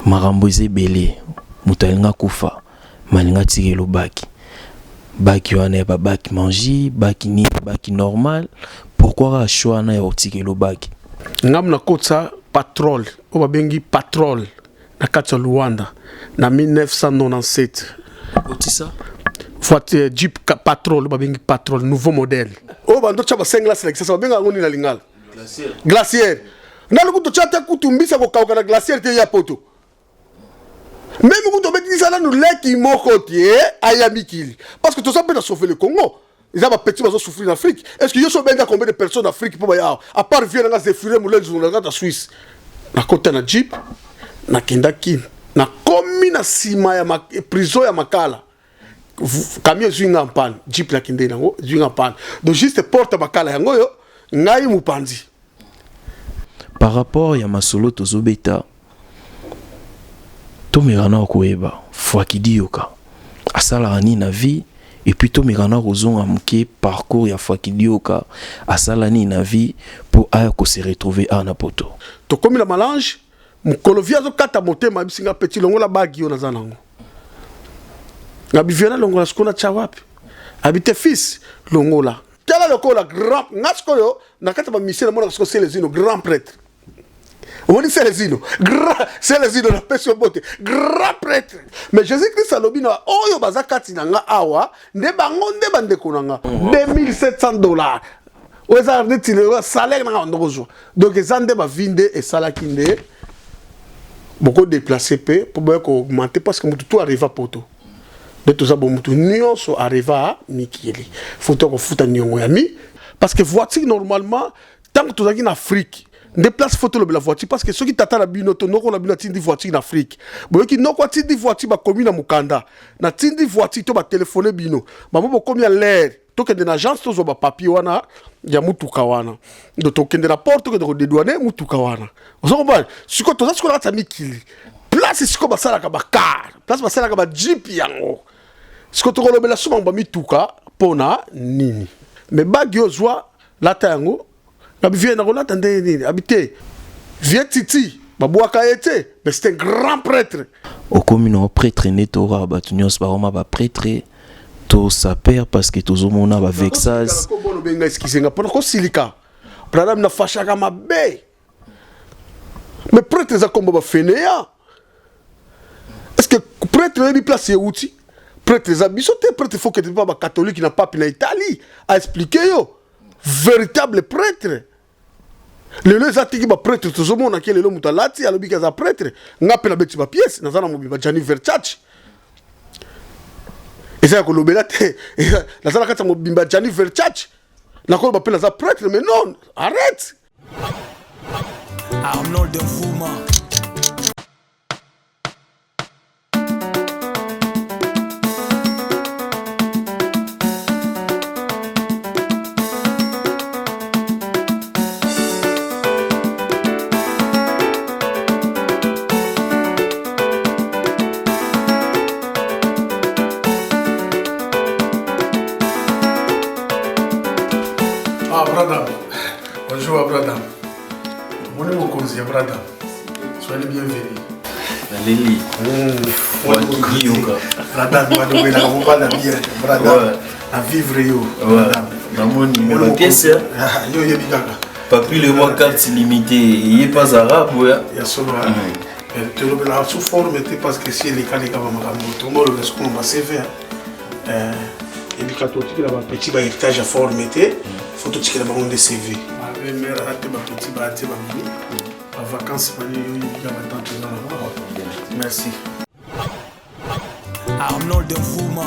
Makambo eza ebele, moto alingi akufa mais alingi atikela baki. Baki wana ya ba baki magie, baki nini, baki normal. Pourquoi kaka choix wana ya kotikela baki? Ngambo nakotisa patrole oyo babengi patrole na kati ya Luanda na 1997. Otisa? Voiture Jeep patrole babengi patrole nouveau modèle. Oyo bando tya ba 5 glaces na Kinshasa babenga yango nini na lingala? Glacière. Glacière. Nanu kutu tya te kutu mbisa kokauka na glacière te ya poto. Meme kutu obetisa nanu leki moko te aya mikili. Parce que toza mpe na sauver le Congo. Eza ba petits bazo souffrir na Afrique. Est-ce que yo so benga combien de personnes na Afrique po baya à part vieux nanga Zephyrin Mulenzi na kata Suisse. Nakota na jeep nakendaki nakomi na sima ya prison ya Makala. Camion ezwi nga en panne, jeep nakende nango ezwi nga en panne. Donc juste porte Makala yango yo ngai mopanzi. Par rapport ya masolo tozobeta tomeka na koyeba Fwakidi Yoka asalaka nini na vie et puis tomeka na kozonga moke parcours ya Fwakidi Yoka asala nini na vie mpo aya ko se retrouver awa na poto. Tokomi na Malange, mokolo vie azokata motema ayebisi nga petit longola bagi yo naza nango. Ngabi vie nalongola sikoyo natya wapi? Abi te fils longola. Tala lokola grand nga sikoyo na kati ya ba musiciens namonaka sikoyo Celezino grand prêtre. Omoni Celezino grand Celezino napesi yo mbote grand prêtre. Mais Jésus Christ alobi na oyo baza kati na nga awa nde bango nde bandeko na nga 2700 dollars oyo eza neti lelo salaire na nga bando kozwa. Donc eza nde ba vie nde esalaki nde boko déplacer mpe mpo boya ko augmenter parce que motu tout arriva poto nde toza bo motu nyonso arriva mikili faut to kofuta niongo ya mi parce que voiture normalement ntango tozalaki na Afrique nde place faut tolobela voiture parce que soki tata na bino to noko na bino atindi voiture na Afrique boyoki noko atindi voiture bakomi na mokanda natindi voiture to batelefone bino bango bokomi ya l'air tokende na agence tozwa bapapier wana ya mutuka wana donc tokende na port tokende kodédouaner mutuka wana oza comprendre sikoyo toza sikoyo na kati ya mikili place sikoyo basalaka bacar place basalaka bajeep yango sikoyo tokolobela so bango bamituka mpona nini mais bagi ozwa lata yango nabi vie nakolata ndenge nini abi te vie titi babwaka ye te mais c'est un grand prêtre. Okomi na prêtre nde tokoka bato nyonso bakoma baprêtre to saper parce que tozomona bavexas. Benga excuse nga mpona kosilika branam nafashaka mabe mais prêtre eza kombo bafeneya. Est-ce que prêtre oyebi place euti? Prêtre eza biso te, prêtre faut kende mpa bacatholique na pape na Italie aexplique yo véritable prêtre. Lelo eza tiki baprêtre tozomona ke lelo moto alati alobiki aza prêtre. Nga mpe nabeti bapièce naza na mobimba Gianni Versace eza ya kolobela te, naza na kati ya mobimba Gianni Versace nakoloba mpe naza prêtre mais non arrête. Arnold Mvuma. Ah, brother. Bonjour, brother. Moni mokonzi ya brother. Soyez les bienvenus. Naleli. Fwakidi Yoka. Brother, balobelaka mobala bien. Brother, na vivre yo. Ouais. Namoni mais bapièce yo oyebi kaka. Papi le roi carte limitée ye pas arabe oya. Ya solo. Tolobelaka sous forme te parce que si elekaleka bamakambo tokolobela sikoyo ba CV. Ebika totikela bapetit ba héritage ya forme te, faut totikela bango nde CV. Mare ate bapetit baate babimi bavacances bani yo yebika batante eza na bango. Merci. Arnold Mvuma.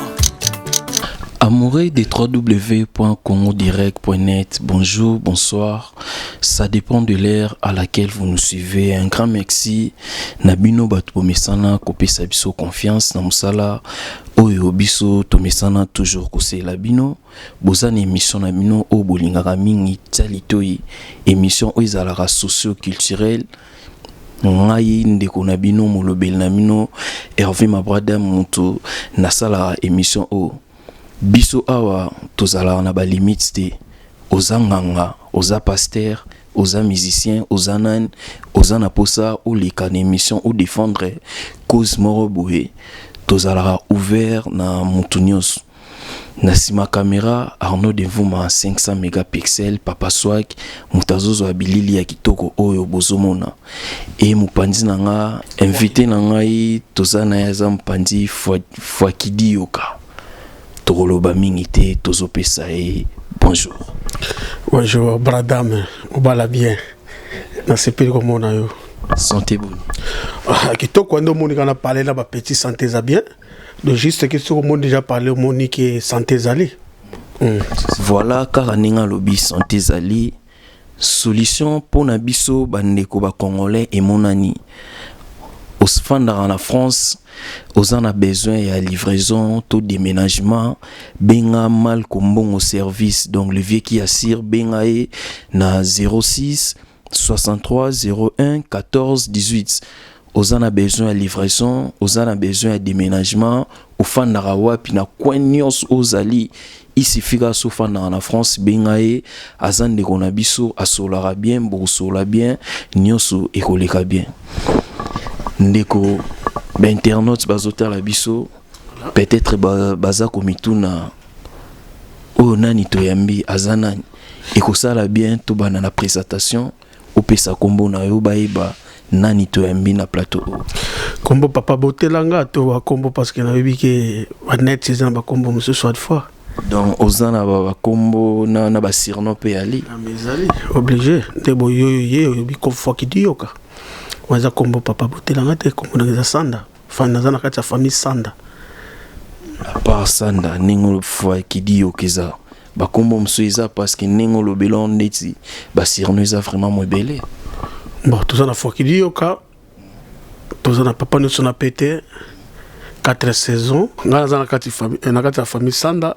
Amoureux de www.congodirect.net, bonjour, bonsoir. Ça dépend de l'heure à laquelle vous nous suivez. Un grand merci. Na bino bato bomesana kopesa biso confiance na mosala oyo biso tomesana toujours kosela bino. Boza na émission na bino oyo bolingaka mingi tia litoi, émission oyo ezalaka socio-culturelle. Ngai ndeko na bino molobeli na bino Hervé Mabrada moto nasalaka émission oyo. Biso awa tozalaka na ba limite te. Oza nganga, oza pasteur, Oza musicien, oza nani, oza na posa oleka na émission, odéfendre cause moko boye, tozalaka ouvert na motu nyonso. Na nsima caméra, Arnaud Devuma 500 mégapixel, Papa Swag, moto azozwa bilili ya kitoko oyo bozomona. E mopanzi na nga, invité na ngai toza na ye, aza mopanzi Fwakidi Yoka. Tokoloba mingi te, tozopesa ye bonjour. Bonjour bradame, obala bien, nasepeli komona yo. Santé boni? Ah, kitoko. Nde omoni kaka na parle na bapetit, santé eza bien. Donc juste ke soki omoni déjà parle, omoni ke santé ezali. Voilà, kaka ndenge alobi, santé ezali. Solution mpona biso bandeko bacongolais emonani. Ofandaka na France, oza na besoin ya livraison to déménagement, benga Malko Mbongo Service, donc le vieux qui assure. Benga ye na 06 63 01 14 18. Oza na besoin ya livraison, oza na besoin ya déménagement, ofandaka wapi, na coin nyonso ozali, il kaka so ofandaka na France, benga ye. Aza ndeko na biso, asolaka bien, bokosola bien, nyonso ekoleka bien. Ndeko, bainternaute bazotala biso, peut-être baza komituna oyo nani toyambi, aza nani. Ekosala bien tobanda na présentation, opesa nkombo na yo, bayeba nani toyambi na plateau oyo. Kombo papa botelanga to bakombo, parce que nayebi ke banet eza na bakombo mosusu à fois. Donc oza na bakombo na basurnom mpe ali? Ezali obligé nde boyoyo ye oyebi Fwakidi Yoka. Wana eza kombo papa botelanga te. Kombo nanga eza Sanda. Naza na kati ya famille Sanda. À part Sanda, ndenge Fwakidi Yoka, eza bakombo mosusu eza? Parce que ndenge olobela, ndeti basurnom eza vraiment mo ebele. Bon, toza na Fwakidi Yoka, toza na papa nyonso na pete, 4 saison. Ngai naza na kati ya famille Sanda.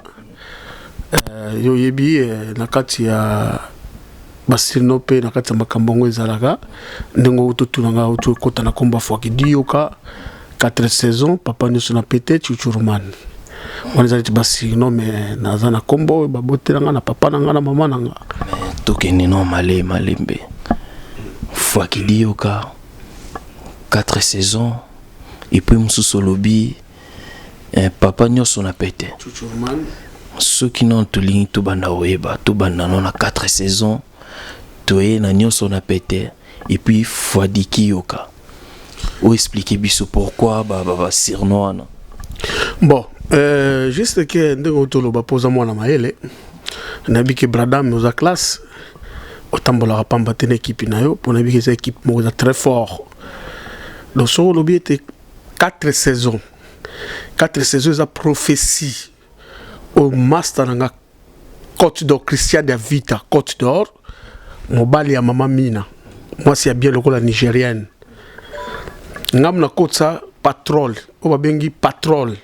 Yo oyebi, na kati ya basurnom mpe na kati ya makambo yango ezalaka ndenge oyo totuna ngai outi ekota na kombo ya Fwakidi Yoka, 4 saison, papa nyonso na pete, Chuchuruman. Wana eza neti basurnom, mais naza na kombo oyo babotela nga na papa na nga na mama na nga. Tokende no male malembe. Fwakidi Yoka, 4 saisons, et puis mosusu olobi papa nyonso na pete, soki nano tolingi tobanda koyeba, tobanda no na 4 saisons, toye na nyonso na pete, et puis Fwadiki Yoka. Oexplique biso pourquoi basurnom wana. Bon, juste ke ndenge toloba, mpo oza mwana mayele, nayebi ke bradam oza classe, otambolaka pamba te na équipe na yo, mpo nayebi ke eza équipe moko eza très fort. Donc soki olobi ete 4 saisons, 4 saisons eza prophétie oyo master na nga Côte d'Or, Christian de Vita Côte d'Or, mobali ya mama Mina, mwasi ya bien lokola nigérienne. Ngamu nakotisa patrole oyo babengi patrole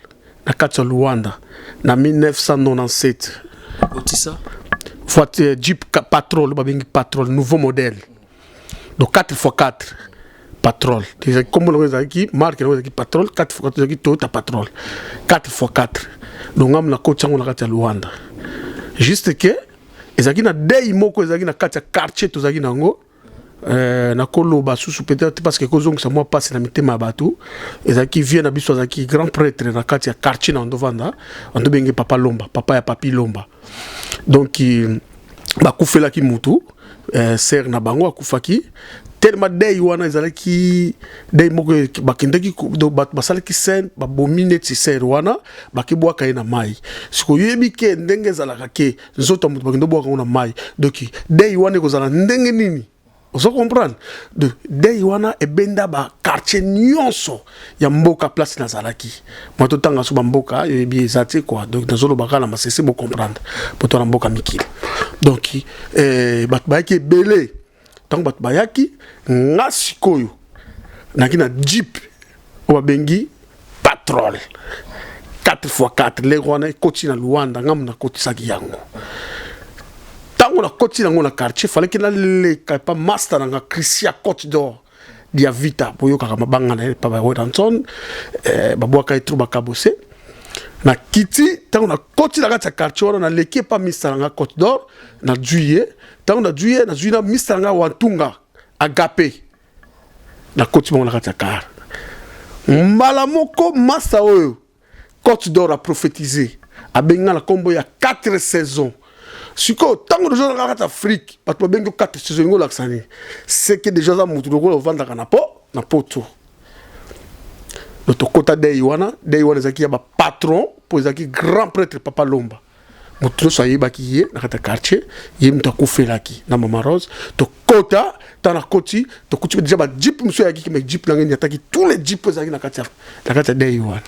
na kati ya Luanda na 1997. Otisa? Voiture jeep patrole oyo babengi patrole, nouveau modèle, donc 4 x 4 patrole. Ezalaki kombo nango, ezalaki marque nango, ezalaki patrole 4 x 4, ezalaki Toyota Patrole 4 x 4. Donc ngamu nakotisa yango na kati ya Luanda. Juste ke ezalaki na dei moko ezalaki na kati ya quartier tozalaki nango. Nakoloba susu peut-être parce que kozongisa mwa mpasi na mitema ya bato. Ezalaki vieux na biso, azalaki grand prêtre na kati ya quartier na andovanda, andobenge papa Lomba, papa ya papi Lomba. Donc bakufelaki mutu, sœur na bango akufaki. Tellement dei wana ezalaki dei moko bakendaki, donc bato basalaki scène, babomi neti sœur wana, bakebwaka ye na mai. Sikoyo oyebi ke ndenge ezalaka ke nzoto ya moto bakende obwaka yango na mai, donc dei wana ekozala ndenge nini? Ozo comprendre? De dei wana ebenda baquartier nyonso ya mboka place nazalaki. Mwa totanga so bamboka oyebi eza te quoi. Donc nazoloba kaka na masese, bocomprendre, po to na mboka mikili. Donc bato bayaki ebele. Ntango bato bayaki, nga sikoyo naki na jeep oyo babengi patrole 4 x 4. Lero wana ekoti na Luanda, ngambo nakotisaki yango. Ntango nakoti yango na quartier, falaki naleka epa master na nga Christian Cote d'Or Diavita. Boyokaka mabanga na ye epa baweranson, babwaka ye tro bakabose. Nakiti, ntango nakoti na kati ya quartier wana, naleki epa mista na nga Côte d'Or, nazwi ye. Ntango nazwi ye, nazwi na mista na nga Wantunga Agape, nakoti bango na kati ya car. Mbala moko masta oyo Côte d'Or a prophétisé, abengi nga na nkombo ya 4 saisons. Sikoyo ntango deja na kati Afrique, bato babengi 4 saisons, elingi olakisa nini? Seke deja aza motu lokola ovandaka na po na poto. Donc tokota dei wana. Dei wana ezalaki ya bapatron, mpo ezalaki grand prêtre Papa Lomba, moto nyonso ayebaki ye na kati ya quartier. Ye moto akufelaki na Mama Rose. Tokota, ntango nakoti, tokuti deja bajeep mosusu eyakiki, mais jeep na ngai niataki tous les jeep ezalaki na kati ya dei wana.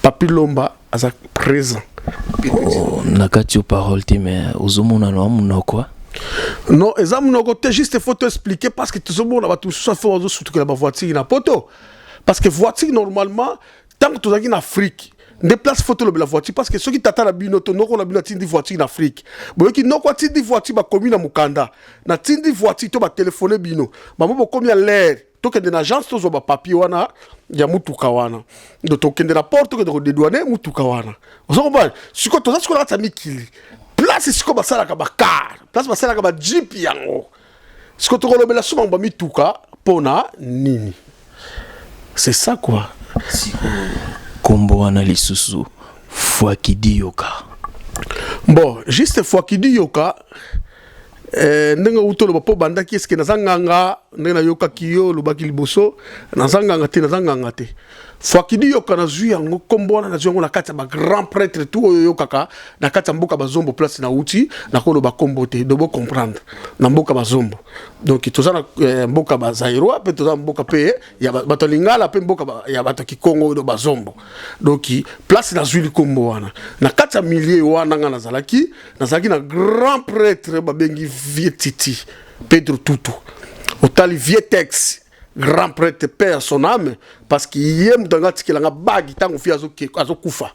Papi Lomba aza présent. Oh, na kati yo parole te, mais ozomona na monoko. Non, eza monoko te, juste faut to expliquer, parce que tozomona bato mosusu afo bazosutukela bavoiture na poto, parce que voiture normalement, ntango tozalaki na Afrique nde place faut tolobela voiture, parce que soki tata na bino to noko na bino atindi voiture na Afrique, boyoki noko atindi voiture, bakomi na mokanda natindi voiture to batelefone bino, bango bokomi ya l'air, tokende na agence, tozwa bapapier wana ya mutuka wana. Donc tokende na port, tokende kodédouaner mutuka wana. Ozo comprendre? Sikoyo toza sikoyo na kati ya mikili, place sikoyo basalaka bacar, place basalaka bajeep yango. Sikoyo tokolobela so bango bamituka mpona nini? C'est ça quoi. Nkombo wana lisusu Fwakidi Yoka? Bon, juste Fwakidi Yoka, ndenge outi oloba mpo bandaki eske naza nganga, ndenge nayokaki yo olobaki liboso, naza nganga te, naza nganga te. Fwakidi Yoka, nazwi yango nkombo wana, nazwi yango na kati ya bagrand prêtre tout oyo oyokaka na kati ya mboka Bazombo, place nauti. Nakoloba nkombo te, do bocomprendre, na mboka Bazombo. Donc toza na mboka Bazairoi, mpe toza mboka mpe ya bato ya Lingala, mpe mboka ya bato ya Kikongo do Bazombo. Donc place nazwi likombo wana, na kati ya milieu wana nga nazalaki na grand prêtre babengi Vieux Titi Pedro Tutu. Otali Vieux Tex, grand prêtre, paix à son âme, parce que ye moto anga atikelanga bague ntango fi azokufa.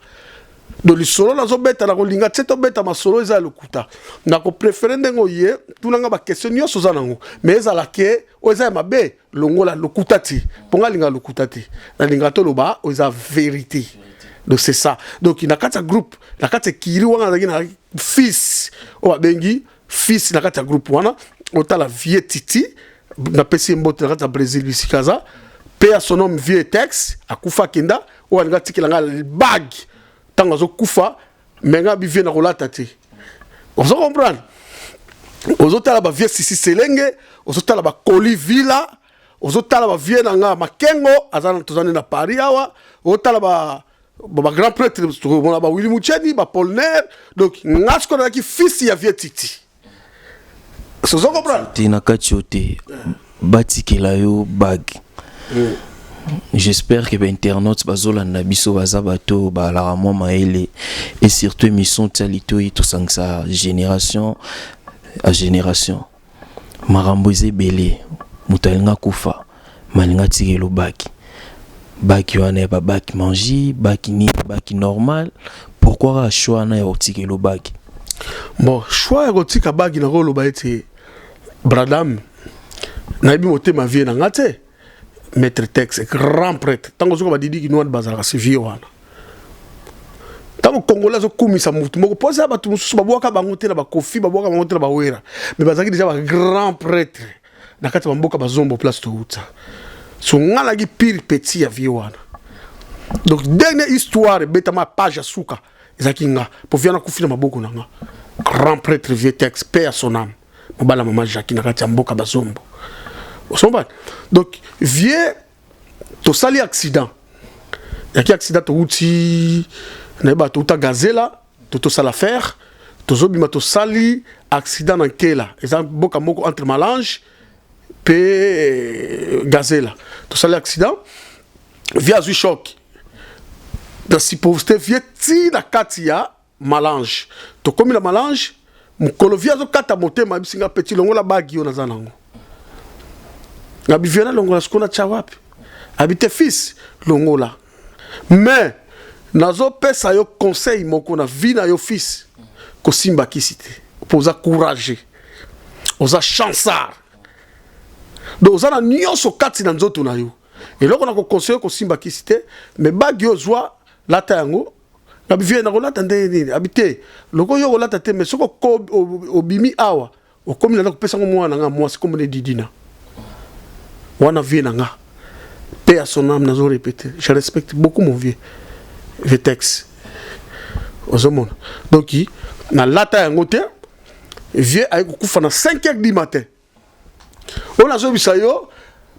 Donc lisolo nazobeta, na kolinga tie tobeta masolo eza ya lokuta. Nakopréférer ndenge oye tunanga baquestion nyonso oza nango, mais ezala ke oyo eza ya mabe, longola lokuta te, mpo nga alingaka lokuta te, nalingaka toloba oyo eza vérité. Donc c'est ça. Donc na kati ya groupe, na kati ya kiri wana, nazalaki na fils oyo babengi fils. Na kati ya groupe wana, otala Vieux Titi, napesi ye mbote na kati ya Brésil bisika aza, mpe ya son homme Vieux Tex akufa akenda, oyo alinga atikela nga bague ntango azokufa, me nga bi vieux na kolata te. Ozo comprendre? Ozotala bavieux Sisi Selenge, ozotala bakoli Villa, ozotala bavieux na nga Makengo aza toza nde na Paris awa, ozotala ba bagrand prêtre, tomona bawili Mucheni, bapolinaire. Donc nga sikoyo nazalaki fils ya Vieux Titi, ozo comprendre? Te, na kati yo te, batikela yo bague. J'espère que bainternaute bazolanda biso baza bato balaka mwa mayele, et surtout émission Tia Litoi, tosangisa génération à génération. Makambo eza ebele. Moto alinga kufa, malinga atikela bague. Bague wana ya babague magie, bague nini, bague normal, pourquoi kaka choix wana ya kotikela bague? Bon, choix ya kotika bague, nakoloba ete bradam nayebi motema vieux na nga te, maître Tex, grand prêtre. Ntango ozoka badidi kinwani bazalaka si vieux wana, ntango Congolais azokumisa motu moko, mpo eza bato mosusu babwaka bango te na bakofi, babwaka bango te na bawera, mais bazalaki déjà bagrand prêtre na kati ya bamboka Bazombo, place touta. So nga nalaki pire petit ya vieux wana. Donc dernière histoire ebetama, page ya suka ezalaki nga, po vieux nakufi na maboko na nga. Grand prêtre Vieux Tex, paix à son âme, mobala mama Jacki na kati ya mboka Bazombo. Osomba? Donc vieux tosali accident, yaki accident, touti, nayeba, touta Gazela to tosala faire, tozobima, tosali accident na Nkela, eza mboka moko entre Malange mpe Gazela. Tosali accident, vieux azwi choc na supposé vieux ti na kati ya Malange. Tokomi na Malange, mokolo vieux azokata motema, ayebisi nga: "Petit, longola bague oyo naza nango." Ngabi: "Vieux, nalongola sikoyo natya wapi?" Abi: "Te, fils, longola, mais nazopesa yo conseil moko na vie na yo, fils, kosimba kisi te, mpo oza courageux, oza chansard, donc oza na nyonso kati na nzoto na yo. Eloko na koconseiller, kosimba kisi te, mais bague oyo ozwa, lata yango. Abi vieux, nakolata ndenge nini? Abi te, loko yo kolata te, mais soki obimi awa, okomi na ndako, kopesango mwana na nga mwasi, kombo nde Didina. Wana vieux na nga, paix à son âme. Nazo répéter, je respecte beaucoup mon vieux Vetex. Ozomona, donc nalata yango te. Vieux aye kokufa na 5 heures du matin. Oyo nazobisa yo,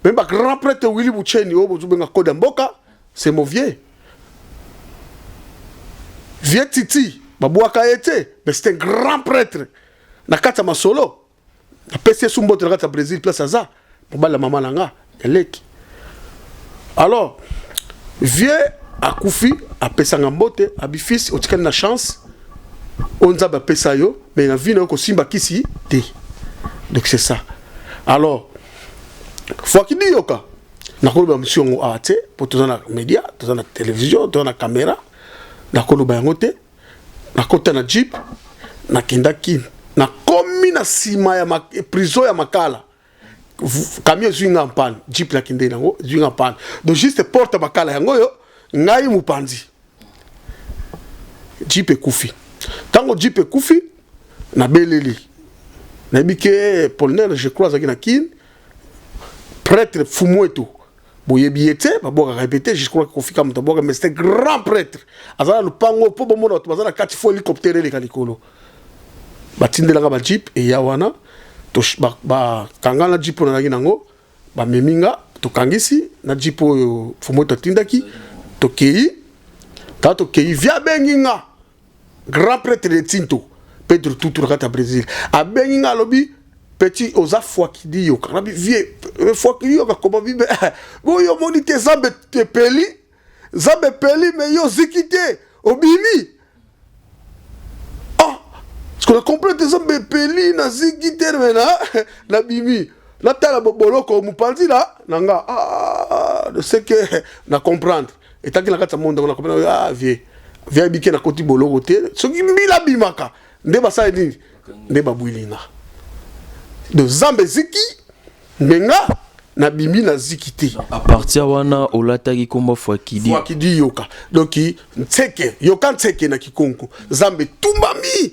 même bagrand prêtre Willi Bucheni oyo bozobenga code ya mboka, c'est mon vieux. Vieux Titi, babwaka ye te, mais c'est un grand prêtre na kati ya masolo. Napesi ye su mbote na kati ya Brésil, place aza mobali ya mama na nga eleki. Alors vieux akufi, apesanga mbote, abi: "Fils, otikali na chance oyo Nzambe apesa yo, mais na vie na yo kosimba kisi te." Donc c'est ça. Alors Fwakidi Yoka, nakoloba mosu yango awa te, mpo toza na média, toza na télévision, toza na caméra, nakoloba yango te. Nakota na jeep, nakendaki, nakomi na nsima ya prison ya Makala, camion ezwi nga mpane, jeep nakende nango ezwi nga mpane. Donc juste porte Makala yango oyo, ngai mopanzi, jeep ekufi. Ntango jeep ekufi, nabeleli, nayebi ke Polner, je crois, azalaki na Kine, prêtre Fumweto, boyebi ye te, babwakaka ye pe te. Je crois kofika moto abwaka, mais c'était grand prêtre, aza na lupango mpo bomona bato baza na kati, faut hélicoptère eleka likolo. Batindelaka bajeep eya wana, bakanga na jeep oyo nazalaki nango, bamemi nga, tokangisi na jeep oyo Fumweto atindaki, tokei. Kaka tokei, vieux abengi nga, grand prêtre de Tinto, Pedro Tutu, na kati ya Brésil. Abengi nga, alobi: "Petit, oza Fwakidi Yoka?" Nabi: "Vieux, Fwakidi Yoka koma bibe boyo omoni te, Nzambe epeli, Nzambe epeli, mais yo oziki te, obimi." Ah, parce qu'on a compris te, Nzambe epeli, naziki te, mais na nabimi, natala boloko, mopanzi na nga. Ah, c'est que na comprendre etaki na kati ya monde yango, na comprendre. Ah, vieux, vieux ayebiki nakoti boloko te. Soki mbila abimaka nde basali nini, nde babwili nga. Donc Nzambe eziki, me nga nabimi, naziki te. À partir wana olataki kombo Fwakidi. Fwakidi Yoka, donc ntseke yoka, ntseke na kikonko, Nzambe etumbami,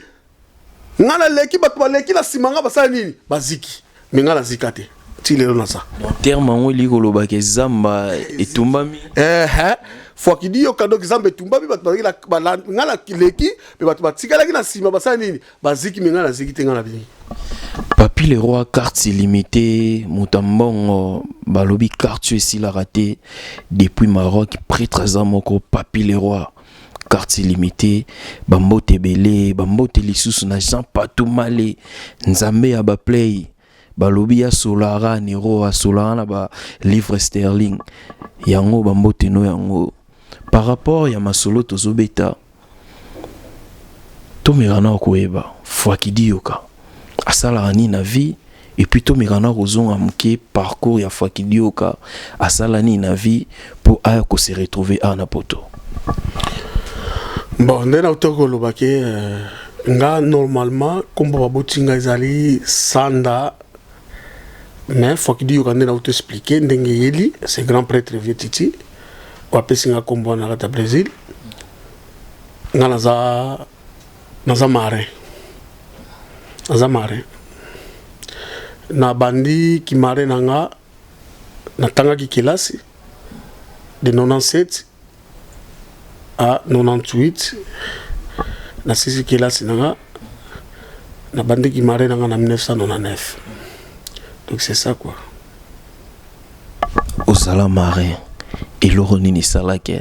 nga naleki, bato baleki na nsima nga basala nini, baziki, me nga nazika te, ti lelo naza. Terme yango elingi kolobaka zamba etumbami. Ehe, Fwakidi Yoka, donc Nzambe etumbami, bato bazalaki nga naleki, me bato batikalaki na nsima basala nini, baziki, me nga naziki te, nga nabimi. Papi le Roi, carte illimité, moto ya mbongo, balobi carte esilaka te. Depuis Maroc, prêtre aza moko, Papi le Roi, carte illimité, bambote ebele, bambote lisusu na Jean Patou Male, nzambe ya baplay, balobi asolara nero, asolara na balivre sterling yango, bambote no yango. Par rapport ya masolo tozobeta, tomeka na koyeba Fwakidi Yoka asalaka nini na vie, et puis tomeka na kozonga moke parcours ya Fwakidi Yoka, asala nini na vie mpo aya kose retrouver awa na Poto. Bon, nde nauti koloba ke nga normalement nkombo baboti nga ezali Sanda, mais Fwakidi Yoka nde nauti expliquer ndenge eyeli. C'est grand prêtre vieux Titi oyo apesi nga nkombo wana na kati ya Brésil. Nga naza marin, naza marin. Nabandi kimarin na nga, natangaki kelasi de 97 à 98, nasisi kelasi na nga, nabandiki marin na nga na 1999. Donc c'est ça quoi. Ozala marin, eloko nini esalaki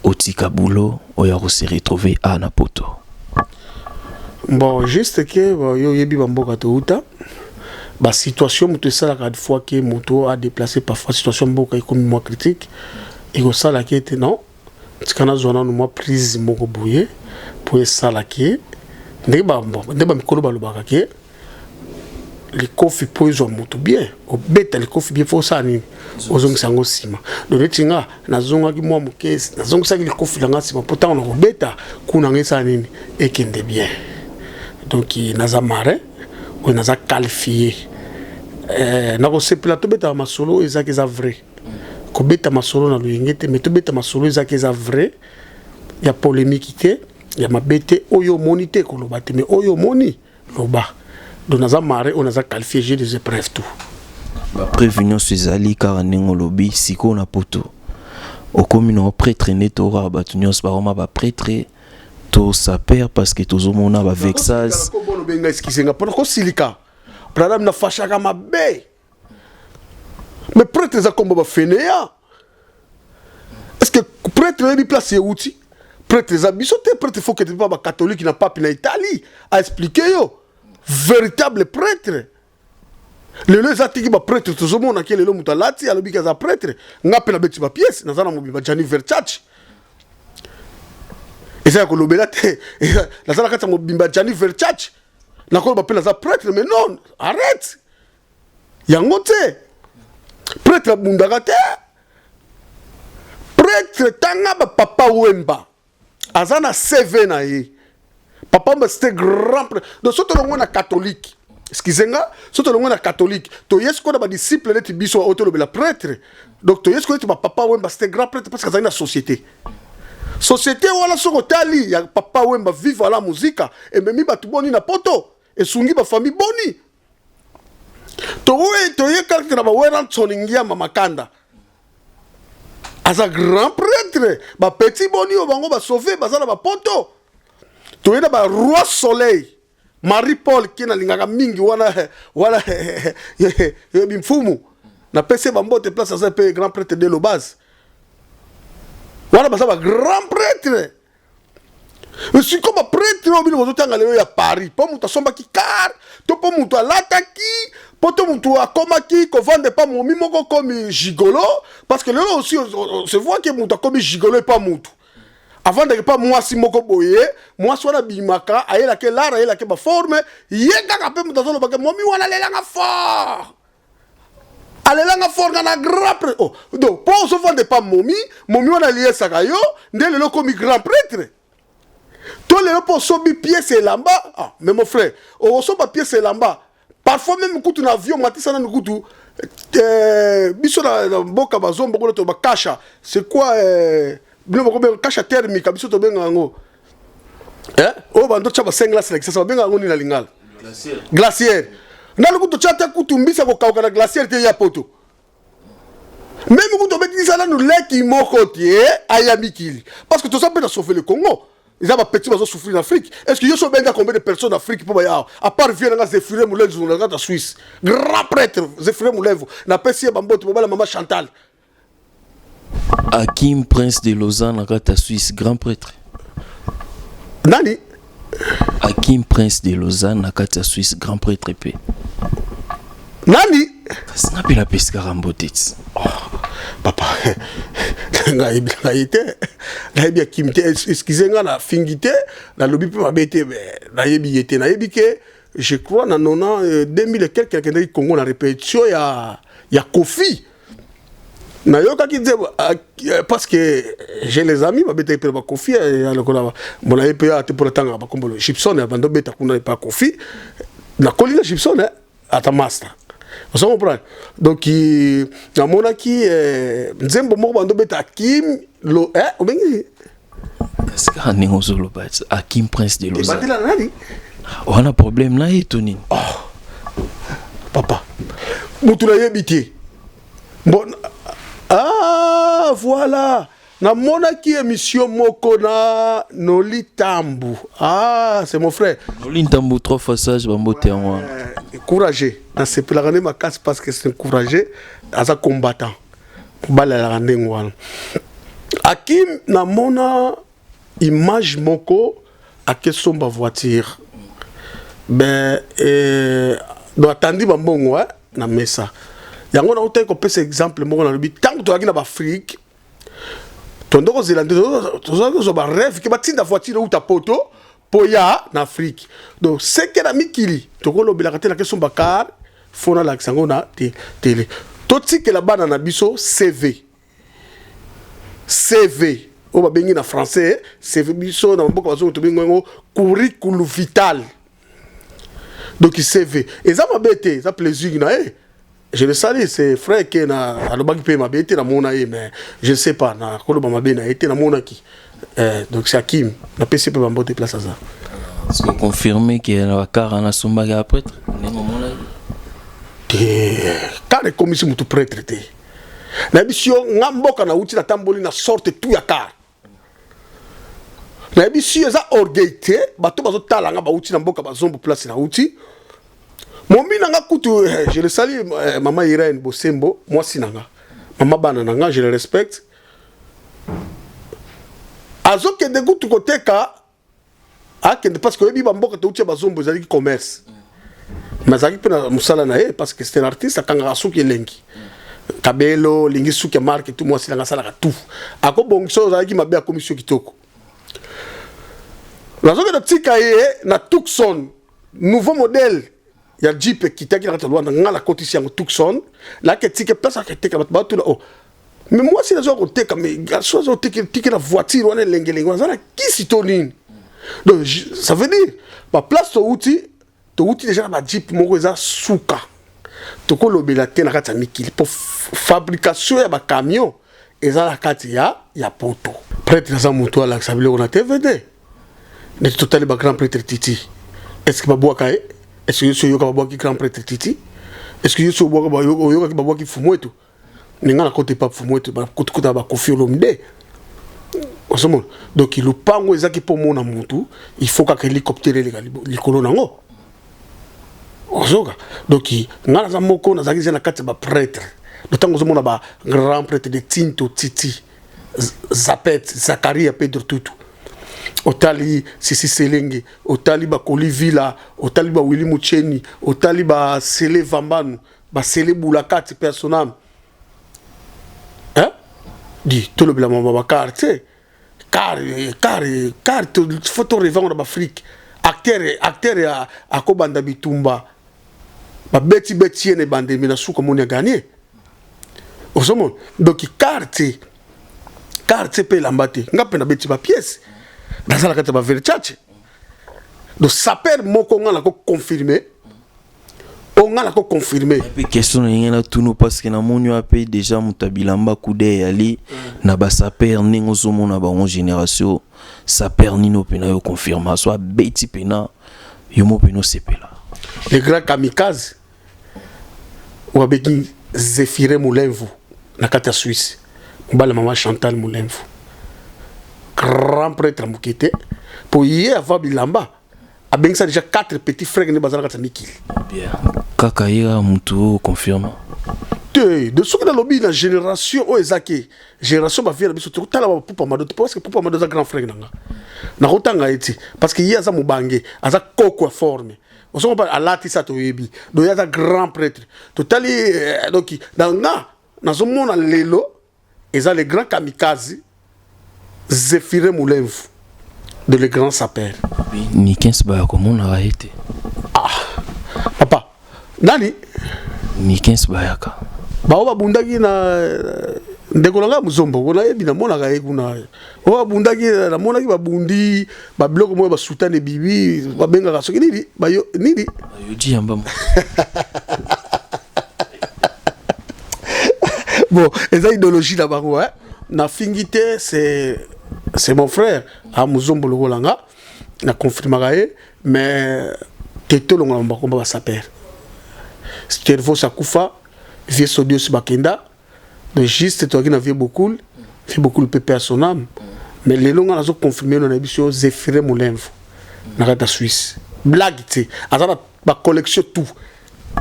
otika boulot oyo kose retrouver a na Poto? Bon, juste ke bon, yo oyebi bamboka touta, basituation moto esalaka fois ke moto adéplace, parfois situation mboka ekomi mwa critique, ekosalaki ete non, tika nazwa nanu mwa prise moko boye mpo esalaki ndenge nde bamikolo balobaka ke likofi mpo ezwa moto bien, obeta likofi bien, faut osala nini, ozongisa yango nsima. Donc neti nga nazongaki mwa moke, nazongisaki likofi na nga nsima mpo ntango na kobeta kuna nga esala nini, ekende bien. Donc naza marin oyo naza qualifié. Nakosepela tobetaka masolo oyo ezaki eza vrai, kobeta masolo na loyenge te, mais tobeta masolo ezaki eza vrai. Ya polémique te, ya mabe te. Oyo omoni te, koloba te, mais oyo omoni, loba. Donc naza marin oyo naza qualifié, j'ai des épreuves, tout. Bapreuve nyonso ezali kaka ndenge olobi. Sikoyo na poto okomi na prêtre nde tokaka bato nyonso bakoma baprêtre to sapeur, parce que tozomona bavexage. Obenga, excuse nga mpona kosilika, branam nafashaka mabe, mais prêtre eza kombo bafeneya. Est ce que prêtre oyebi place euti? Prêtre eza biso te. Prêtre, faut kete mpa bacatholique na pape na Italie aexpliquer yo véritable prêtre. Lelo eza tiki baprêtre tozomonaki. Lelo moto alati, alobiki aza prêtre. Nga mpe nabeti bapièce, naza na mobimba Gianni Versace. Eza ya kolobela te, naza na kati ya mobimba Gianni Versace, nakoloba mpe naza prêtre. Mais non, arrête, yango te. Prêtre abundaka te. Prêtre, tanga bapapa Wemba, aza na CV na ye. Papa Wemba, c'était grand prêtre. Donc so tolongo na catholique, excuse nga, so tolongo na catholique, toye sikoyo na badisciple neti biso oyo tolobela prêtre. Donc toye sikoyo neti bapapa Wemba, c'était grand prêtre parce que azali na société. Société wana, soki otali ya Papa Wemba, Viva la Musica, ememi bato boni na poto? Esungi bafamille boni? Toye, toye kaka na baWerrason Ngiama Makanda, aza grand prêtre. Bapeti boni oyo bango basauve baza na bapoto? Toye na baroi Soleil, Marie Paul ki nalingaka mingi wana. Wana yebi mfumu, napesi ye bambote place aza mpe grand prêtre de lobase wana. Baza bagrand prêtre. Sikoyo baprêtre oyo bino bozotanga lelo ya Paris, mpo moto asombaki car to mpo moto alataki, mpo to moto akomaki kovanda epa momi moko komi gigolo, parce que lelo aussi on se voit que moto akomi gigolo epa motu, avandaki mpa mwasi moko boye, mwasi wana abimaka, ayelaki lara, ayelaki baforme ye kaka. Mpe moto azolobaka momi wana alelanga fort, alelanga fort nga na grand prêtre. Oh, donc mpo ozovanda epa momi, momi wana aliesaka yo nde lelo okomi grand prêtre? To lelo mpo osombi pièce elamba? Ah, mais mon frère, osomba pièce elamba, parfois même kutu na avion matisa nanu kutu. Biso na mboka bazomba kuna to bakasha, c'est quoi, bino bakobenga kasha thermique, biso tobenga yango, eh? Oyo bando tya ba 5 glace na Kisasa, babenga yango nini na lingala? Glacière. Nanu kutu tya te kutu mbisa kokauka na glacière te ya poto. Même kutu obetisa nanu leki moko te aya mikili, parce que toza mpe na sauver le Congo. Eza bapeti bazosouffrir na Afrique. Est ce que yo so obenga combien de personnes d'Afrique mpo baya awa, à part vie nanga Zéphiré Molenzu na kati ya Suisse, grand prêtre Zéphiré Molevo, napesi ye bambote, mobala mama Chantal. Hakim Prince de Lausanne na kati ya Suisse, grand prêtre. Nani? Hakim Prince de Lausanne na kati ya Suisse, grand prêtre mpe. Nani? Kasi nga mpe napesi kaka mbote ti. Papa, nayebi ngai te, nayebi Akim te. Excuse nga, nafingi te, nalobi mpe mabe te, mais nayebi ye te. Nayebi ke je crois na nona 2000 et quelque akendaki Congo na répétition ya Kofi. Nayokaki nzembo parce que j'ai les amis babetaki mpe na baKofi ya lokola bona ye mpe ate mpona ntangaka bakombolo Gibson bando beta kuna epa Kofi. Nakoli na Gibson, ata master, ozo comprendre. Donc namonaki nzembo moko bando beta Akim lo, obengi? Kasi kaka ndenge ozoloba ti, Hakim Prince de Lausanne. Ebandela nani? Wana problème na ye to nini? Papa, motu nayebi te. Bon, ah voilà, namonaki émission moko na Noli Tambu. Ah, c'est mon frère. Noli Ntambu, trois fois sage, bambote yango wana. Courageux, nasepelaka nde makasi parce que c'est courageux, aza combattant, mobali alaka ndenge wana. Akim, namona image moko akesomba voiture, ben donc atandi bambongo na mesa yango. Nautaki kopesa exemple moko, nalobi ntango tozalaki na baAfrique, tondo kozela nde tozalaki kozwa barêve ke batinda voiture euta poto mpo ya na Afrique. Donc seke na mikili tokolobelaka te nakesomba car, fo nalakisa yango na télé. Totikela bana na biso CV, CV oyo babengi na français CV, biso na mboka bazongo tobengi yango curriculum vitae. Donc CV eza mabe te, eza plaisir na ye. Je le salue, c'est frère ke na alobaki mpe mabe te, namona ye, mais je ne sais pas, nakoloba mabe na ye te, namonaki. Donc c'est Akim, napesi mpe bambote place aza. Est-ce que confirmer ke na bacar wana asombaki ya prêtre ndenge omonaki? Te, car ekomisi mutu prêtre te. Nayebisi yo, nga mboka nauti, natamboli na sorte tout ya car. Nayebisi yo, eza orgueil te. Bato bazotala nga, bauti na mboka bazombo, place nauti, momi na nga kutu, je le salue, mama Irène Bosembo, mwasi na nga, mama bana na nga, je le respecte. Azokende kutu koteka, akende, parce que oyebi bamboka touti ya bazombo ezalaki commerce, mais azalaki mpe na mosala na ye, parce que c'est un artiste, akangaka suki elengi kabelo, olingi suki ya marque tout, mwasi nanga asalaka tout, akobongisa oyo ozalaki mabe, akomisi yo kitoko. Nazokende tika ye na Tucson, nouveau modèle ya jeep ekitaki na kati ya Lwanda, nga nakotisi yango Tucson, nake tike place aketeka. Bato batuna: "Oh, mais mwasi nazoka koteka, mais garçon azotike na voiture wana elengelenge, aza na kisi to nini?" Donc ça veut dire baplace touti, touti déjà na bajeep moko eza suka, tokolobela te na kati ya mikili, mpo fabrication ya bacamion eza na kati ya poto. Prêtre aza moto alakisa biloko na TV te. Neti totali bagrand prêtre Titi, est ce que babwaka ye? Est ce que yo so oyoka babwaki grand prêtre Titi? Est ce que yo so oyokaki babwaki Fumu Eto? Ninga na kote pa Fumu Eto, bakuta bakofi Olomide, ozomona. Donc lopango ezaki mpo mona motu, il faut kaka hélicoptère eleka likolo nango, ozoka. Donc nga naza moko, nazalaki eza na kati ya baprêtre. Donc ntango ozomona ba grand prêtre de Tinto Titi, Zapet, Zakaria, Pedro Tutu, otali Sisi Selenge, otali bakoli Villa, otali bawili Mucheni, otali basele Vambanu, basele Bulakati personame, hein? Di tolobela mama bacar te, car car car, faut torevanga na baafrike. Acteur akobanda bitumba, babeti beti ye na ebandemi, na suka moni aganye, ozomona. Donc car te, car te mpe elamba te. Nga mpe nabeti bapièce, naza na kati ya baverchache. Donc sapeur moko nga nako confirme, oyo nga nako confirme. Mpe question na ndenge natunu, parce que namoni oyo mpe déjà moto ya bilamba kude eyali na basapeur, ndenge ozomona bango génération, sapeur nini mpena yo confirma so abeti mpena yo mo mpena osepela? Le grand kamikaze oyo abeki Zéphiré Molemvu na kati ya Suisse, mobali mama Chantal Molemvu, grand prêtre moke te, mpo ye avant bilamba abengisa déjà quatre petits frères nde baza na kati ya mikili. Bien, kaka ye kaka motu oyo confirma? Te, de soki nalobi na génération oyo ezaki génération bavie na biso, tokotala bapupa Mado te, parce que Pupa Mado aza grand frère na nga, nakotanga ye te, parce que ye aza mobange, aza koko ya forme, osongo alatisa, toyebi. Donc ye aza grand prêtre. Totali donc na nga nazomona lelo eza le grand kamikaze Zéphiré Moulemvu de le grand sapeur. Nikens baya komonaka ye te? Papa nani? Nikens Bayaka. Bao babundaki na ndeko na ngai Mozombo, nayebi, namonaka ye kuna. Oyo babundaki, namonaki babundi babiloko moko, basutane bibi, babengaka soki nini, bayo nini. Bayoji yamba. Bon, eza idéologie na bango, hein? Nafingi te, c'est mon frère a Mozombo lokola nga, na confirmaka ye, mais te tolongola bakomba basapeur. Stervos akufa, vieux Sodios bakenda, donc juste toyaki na vieux Bokul, vieux Bokul mpe paix à son âme. Mais lelo nga nazo confirme no na biso Zéphiré Molemvu na kati ya Suisse, blague te, aza na bacollection tout.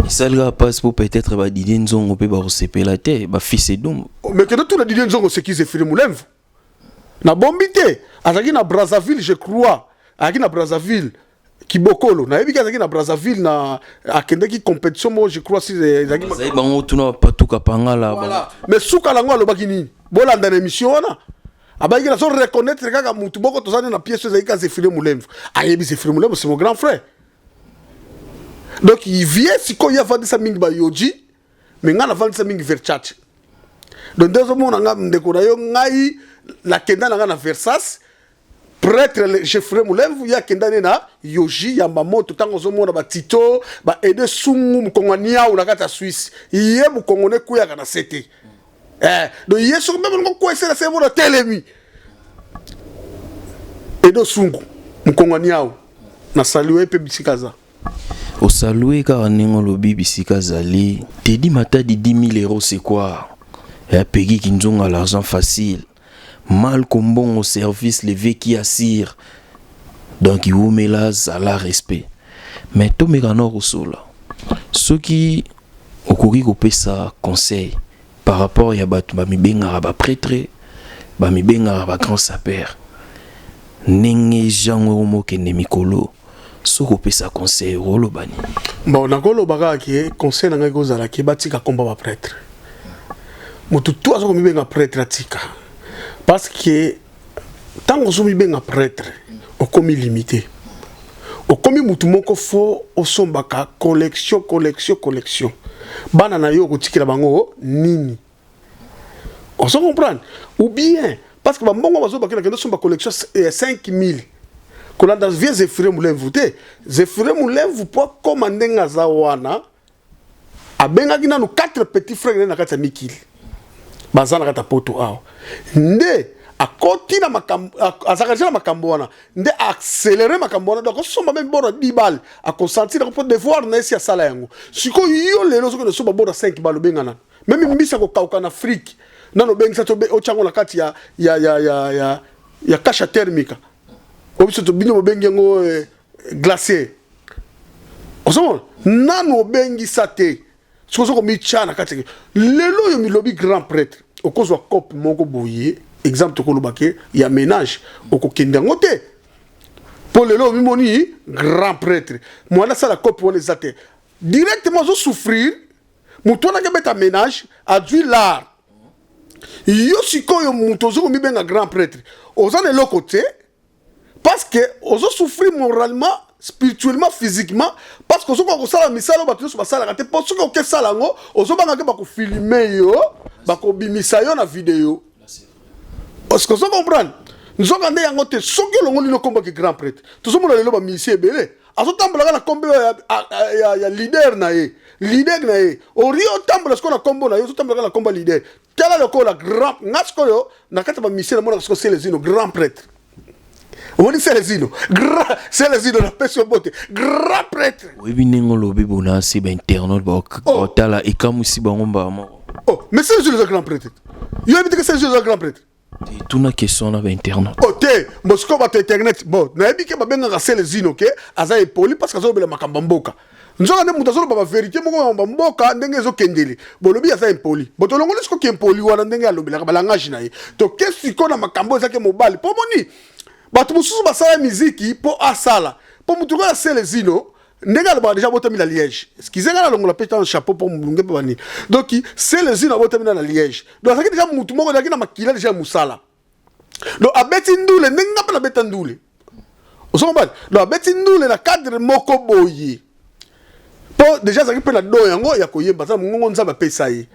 Esali kaka mpasi mpo peut-être badidie Nzongo mpe bakosepela te, bafils Edumba. Mais kende tuna Didie Nzongo seki Zéphiré Molemvu, nabombi te, azalaki na Brazzaville, je crois azalaki na Brazzaville kibokolo, nayebiki azalaki na Brazzaville na akendaki compétition moko, je crois si ezalaki. Bazali bango tuna bapatuka pangala. Voilà. Mais suka nango alobaki nini? Bolanda na émission wana, abayiki nazo reconnaître kaka mutu moko, toza nde na pièce oyo ezalaki ka Zéphiré Molemvu. Ayebi Zéphiré Molemvu, c'est mon grand frère. Donc vie sikoyo ye avandisa mingi bayoji, mais ngai navandisa mingi Verchache. Donc nde ozomona nga ndeko na yo, ngai nakenda na ngai na Versas. Prêtre Jeffrey Mulemvu ye akenda nde na Yoji Yamba Moto. Ntango ozomona batito baede sungu mokongo ya niau na kati ya Suisse, ye mokongo ne ekweyaka na se te. Donc ye soki meme ngo kwese na se mona telemi edo sungu mokongo ya niau na salue mpe bisika aza. Osalue kaka ndenge olobi bisika azali. Teddy Matadi, 10 000 euros, c'est quoi? Ya Peggy Kinzonga, l'argent facile. Mal kombongo service levé qui assire. Donc iwumela zala respect. Mais tomeka na kosola. Soki okoki kopesa conseil par rapport ya bato bamibengaka baprêtre, bamibengaka bagrand sapeur, ndenge jango mokende mikolo, soki opesa conseil, okoloba nini? Bon, nakoloba kaka ke conseil na ngai kozala ke batika komba baprêtre. Motu tu aza komibenga prêtre atika, parce que ntango ozomibenga prêtre, okomi limité, okomi mutu moko fo osombaka collection, collection, collection. Bana na yo okotikela bango nini? Ozo comprendre ou bien? Parce que bambongo bazobakela kende osomba collection ya 5000, kolanda vieux Zéphirin Mulemvu te. Zéphirin Mulemvu, po akóma ndenge aza wana, abengaki nanu 4 petits frères nde na kati ya mikili baza na kati ya Poto awa, nde akoti na makambo, azalaka deja na makambo wana, nde accéléré makambo wana. Donc osomba même bord ya 10 balle, akosentir mpo devoir na ye si asala yango. Sikoyo yo lelo soki osomba bord ya 5 balle, obengana même mbisi akokauka na Afrique nano, obengisa to otyango na kati ya caixa térmica oyo biso bino bobengi yango glacier. Ozomona nanu obengisa te. Soki oza komitya na kati lelo oyo milobi grand prêtre, okozwa cope moko boye, exemple tokoloba ke ya ménage, okokende yango te, mpo lelo omimoni grand prêtre. Mwana asala cope wana eza te, directement azosouffrir. Moto wana akebeta ménage, azwi l'art. Yo sikoyo moto oza komibenga grand prêtre, oza na eloko te, parce que ozosouffrir moralement, spirituellement, physiquement, parce que ozokoka kosala misala oyo bato nyonso basalaka te, mpo soki okesala yango, ozobanga ke bakofilme yo, bakobimisa yo na video. Parce que ozo comprendre, nzoka nde yango te. Soki olongoli no komboki grand prêtre, tozomona lelo bamusicien ebele azotambolaka na kombo ya leader na ye. Leader na ye ori otambola sikoyo na kombo na ye, ozotambolaka na kombo ya leader. Tala lokola grand nga sikoyo na kati ya bamusicien, namonaka sikoyo Selezino grand prêtre. Omoni Selezino, grand Selezino, napesi yo mbote, grand prêtre. Oyebi ndenge olobi bona se bainternaute baotala, ekamwisi bango mbala moko. Oh, mais Selezino eza grand prêtre. Yo yebi te ke Selezino eza grand prêtre? Tuna question na bainternaute. Oh te, bon, sikoyo bato internet, bon, nayebi ke babengaka Selezino ke aza epoli parce que azolobela makambo ya mboka. Nzoka nde moto azoloba bavérité moko makambo ya mboka ndenge ezokendele, bolobi aza impoli. Bo tolongoli sikoki impoli wana, ndenge alobelaka balangage na ye, toke sikoyo na makambo ezaki mobali. Mpo moni bato mosusu basala miziki mpo asala, mpo motu oyo Selezino, ndenge alobaka deja, abotami na Liège. Excuse nga, nalongola mpe ntango chapeau mpo molunge mpe banini. Donc Selezino abotami na Liège, donc azalaki deja mutu moko azalaki na makila deja ya mosala. Donc abeti ndule ndenge nga mpe nabeta ndule, ozomobali. Donc abeti ndule na cadre moko boye, mpo deja azalaki mpe na don yango ya koyemba, aza na mongongo Nzambe apesa ye.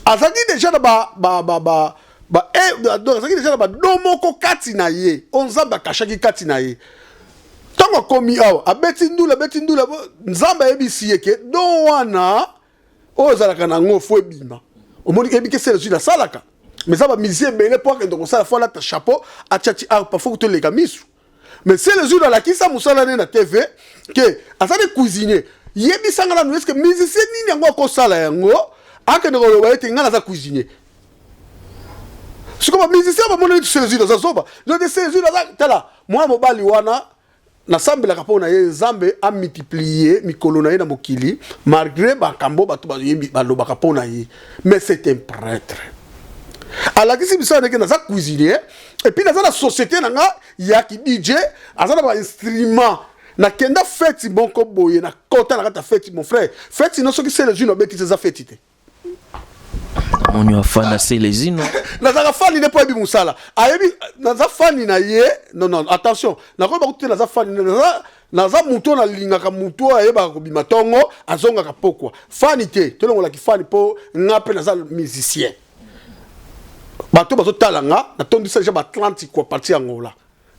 Azalaki deja na ba, ba, ba, ba, ba donc azalaki deja na badon moko kati na ye oyo Nzambe akashaki kati na ye. Ntango akomi awa, abeti ndule, abeti ndule, Nzambe ayebisi ye ke don wana oyo ezalaka nango fo ebima. Omoni, eyebi ke Selezino asalaka, mais eza bamusicien ebele mpo akende kosala fo alata chapeau, atia ti arpa, fo toleka misu. Mais Selezino alakisa mosala ne na TV ke aza ne cuisinier. Yebisanga nanu, est-ce musicien nini yango akosala yango, akende koloba ete ngai naza cuisinier? Sikoyo bamusicien bamoni neti Selezino aza zoba. Nde Selezino aza, tala mwana mobali wana, nasambelaka mpo na ye, Nzambe amultiplie mikolo na ye na mokili, malgré makambo bato bayebi balobaka mpo na ye. Mais c'est un prêtre, alakisi biso ndenge naza cuisinier et puis naza na société na nga ya ki DJ, aza na bainstrument. Nakenda feti moko boye, nakota na kati ya feti, mon frère, feti no soki Selezino abetisi, eza feti te. Namoni afanda Selezino. Nazalaka fani nde mpo ayebi mosala, ayebi. Naza fani na ye. Non, non, attention, nakoyeba kutu te. Naza fani, naza motu oyo nalingaka, motu oyo ayebaka kobima ntongo, azongaka pokwa. Fani te, tolongolaki fani, mpo nga mpe naza musicien. Bato bazotala nga, natondisa deja baatlantique kwa parti ya Ngola.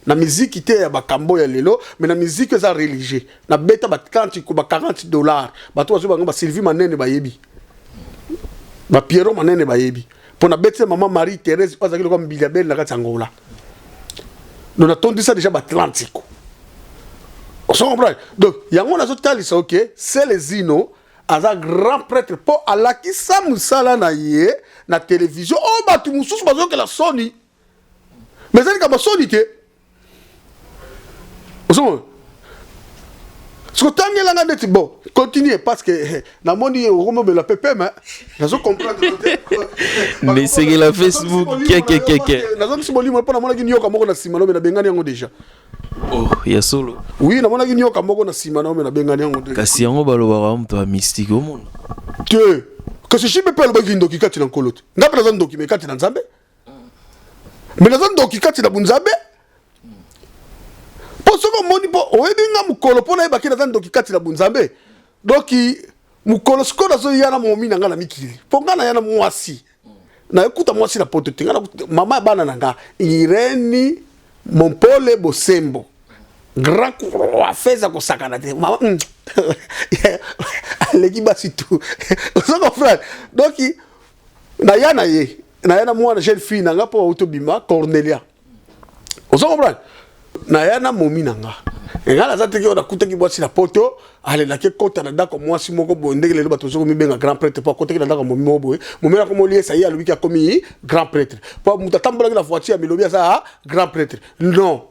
Na miziki te ya bakambo ya lelo, mais na miziki eza religieux. Nabeta ba 30 ba 40 dollars. Bato bazwi bango, ba Sylvie Manene bayebi, ba Pierrot Manene bayebi, mpo nabeti mama Marie Thérèse oyo azalaki lokola mbili abeli na kati ya Ngola. Donc natondisa déjà baatlantico, ozo comprendre? Donc yango nazotalisa, ok, Celezino aza grand prêtre mpo alakisa mosala na ye na télévision oyo bato mosusu bazokela soni, mais eza likambo soni te. Ozomona soki otangelanga neti, bon, continue, parce que namoni okomobela mpe peme, nazo comprendre. Ndesengela Facebook kekekeke. Nazongisi molimo mpo namonaki nioka moko na nsima no, me nabengani yango déjà. Oh, ya solo? Oui, namonaki nioka moko na nsima na me nabengani yango déjà. Kasi yango balobaka moto ya mystique, omona. Te, kasi jibe mpe alobaki ndoki kati na nkolo te. Nga mpe naza ndoki, me kati na Nzambe, me naza ndoki kati na bunzambe. Mpo soki omoni, mpo oyebi nga mokolo mpo nayebaki naza ndoki kati na bunzambe. Donc mokolo sikoyo nazoya na momi na nga na mikili, mpo nga naya na mwasi, nayekuta mwasi na poto te. Nga mama ya bana na nga, Irene Mompole Bosembo, grand coiffeuse, akosakana te mama, aleki basi tu, ozo comprendre? Donc naya na ye, naya na mwana jeune fille na nga mpo bauti obima, Cornelia, ozo comprendre? Naya na momi na nga. Nga naza teke oyo nakutaki mwasi na poto, alelaki ekota na ndako mwasi moko boye. Ndenge lelo bato bazokomi benga grand prêtre mpo akotaki na ndako ya momi moko boye, momi akomi oliesa ye, alobiki akomi grand prêtre mpo moto atambolaki na voiture ya milobi aza grand prêtre. Non,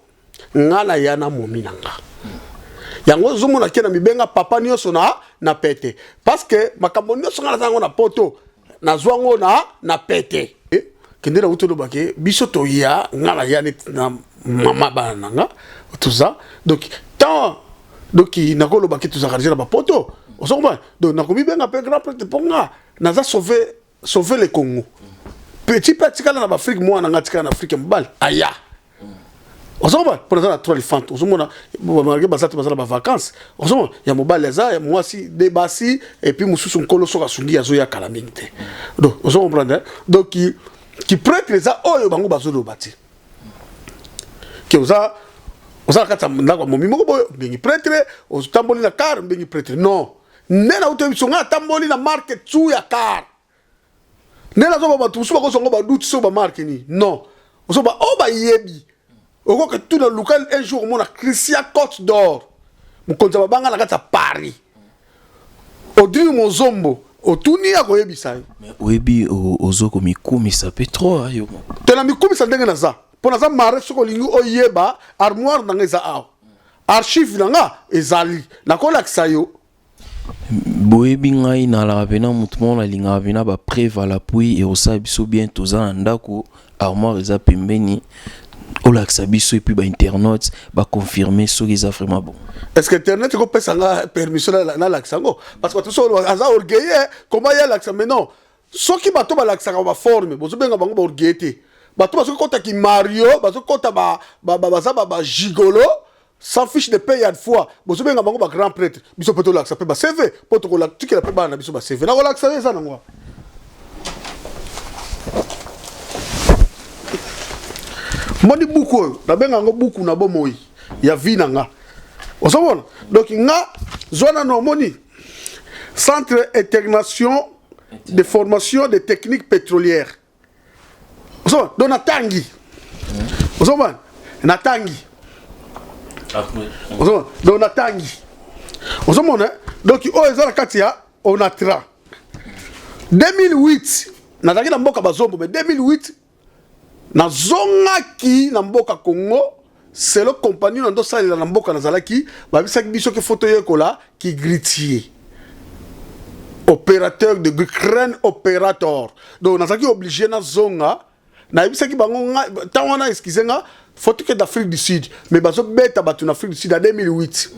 nga naya na momi na nga. Yango ozomona ke na mibenga papa nyonso na pete, parce que makambo nyonso nga naza yango na poto, nazwa yango na pete. Kende na wuti olobake biso toya, nga naya neti na mama bana na nga toza. Donc tant, donc nakolobaki tozalaka deja na bapoto, ozo comprendre? Donc nakomibenga mpe grand prêtre mpo nga naza sauver le Congo. Petit mpe atikala na baafrike, mwana nga atikala na Afrike, mobali aya, ozomona, mpo naza na trois lifante. Ozomona, malgré baza te, baza na bavacance. Ozomona, ya mobali aza, ya mwasi de basi, et puis mosusu nkolo soki asungi azoya kala mingi te. Donc ozo comprendre? Donc ki prêtre eza oyo bango bazoloba te ke oza na kati ya ndako ya momi moko boye, obengi prêtre, otamboli na car, obengi prêtre. Non, nde nauti biso, ngai natamboli na marque tu ya car. Nde nazoba bato mosusu bakozwa ngo baduti so bamarque nini. Non, ozoba oyo bayebi, okoki tuna, luka un jour omona Christian Cote d'Or, mokonzi ya babanga na kati ya Paris, Audrey Mozombo, otuni, akoyebisa yo. Mais oyebi, ozo komikumisa mpe trop, yo moko. Te, na mikumisa ndenge naza, mpo naza mare. Soki olingi oyeba, armoire na nga eza awa, archive na nga ezali, nakolakisa yo. Boyebi ngai nalaka mpena motu moko nalingaka mpena bapreuve à l'appui. Ekosala biso bien, toza na ndako, armoire eza pembeni, olakisa biso et puis bainternaute baconfirme soki eza vraiment bon. Est ce que internet ekopesa nga permission nalakisa yango? Parce que bato so aza orgueilleux, comment ye alakisa? Mais non, soki bato balakisaka baforme, bozobenga bango baorgueilleux te. Bato bazokotaki mario, bazokota baza bagigolo sans fiche de paye ya fois, bozobenga bango bagrand prêtre. Biso mpe tolakisa mpe baCV, mpo tokotikela mpe bana na biso baCV. Nakolakisa yo, eza nango. Moni buku oyo, nabenga yango buku na bomoi ya vie na nga, ozomona? Donc nga zwa nano, omoni, Centre international de formation de technique pétrolière, ozomona? Donc natangi, ozomona, natangi, ozomona? Donc natangi, ozomona? Donc oyo eza na kati ya Onatra 2008. Nazalaki na mboka bazombo, mais 2008 nazongaki na mboka Congo. Selo compagnie na ndosalela na mboka nazalaki, babisaki biso ke faut toyekola ki grutier, opérateur de crane opérateur. Donc nazalaki obligé nazonga. Nayebisaki bango nga ntango wana, excuse nga, faut tokende Afrique du Sud, mais bazobeta bato na Afrique du Sud. Na 2008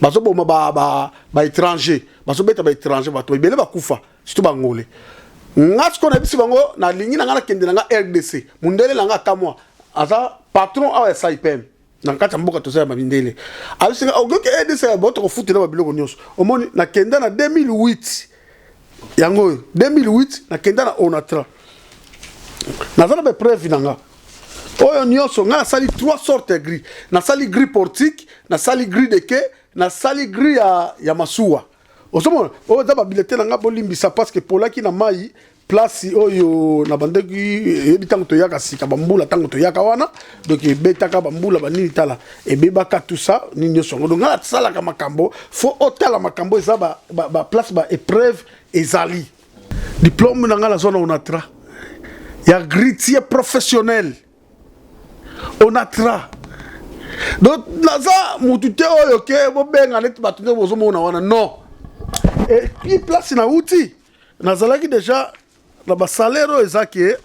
bazoboma baétranger, bazobeta baétranger, bato ebele bakufa, surtout bangole. Nga sikoyo nayebisi bango nalingi na nga nakende na nga RDC. Mundele na nga akamwa, aza patron awa ya Saipem na kati ya mboka, toza ya bamindele. Abisinga okoki RDC ya bato kofutela babiloko nyonso. Omoni, nakenda na 2008, yango oyo 2008 nakenda na Onatra, naza na bapreuve na nga. Oyo nyonso ngai nasali trois sortes ya grue. Nasali grue portique, nasali grue de quai, nasali grue ya masuwa. Ozomona oyo eza babulletin na ngai, bolimbisa parce que epolaki na mai place oyo na bandeki. Eyebi ntango toyaka sika, bambula ntango toyaka wana, donc ebetaka bambula banini, tala ebebaka, tout ça, nini nyonso yango. Donc ngai nasalaka makambo, faut otala makambo eza baplace ba baépreuve ezali. Diplôme na ngai nazwa na Onatra ya grutier professionnel, Onatra. Donc naza mutu te oyo ke bobenga neti bato nde bozomona wana, non. Et puis place nauti, nazalaki déjà na basalaire oyo eza ke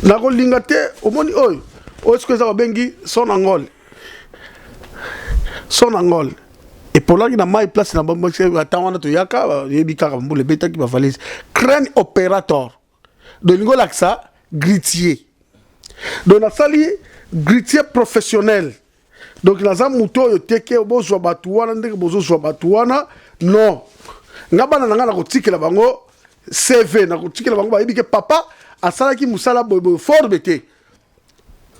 nakolinga te. Omoni oyo, oyo sikoyo eza babengi Sonangol. Sonangol epolaki na mai place na atan wana toyaka, oyebi kaka mbula ebetaki bavalise. Crane operator, donc elingi olakisa grutier. Donc nasali grutier professionnel. Donc naza motu oyo te ke bozwa bato wana ndenge bozozwa bato wana, non. Nga bana na ngai nakotikela bango CV, nakotikela bango, bayebi ke papa asalaki mosala boyeboye. Forme te,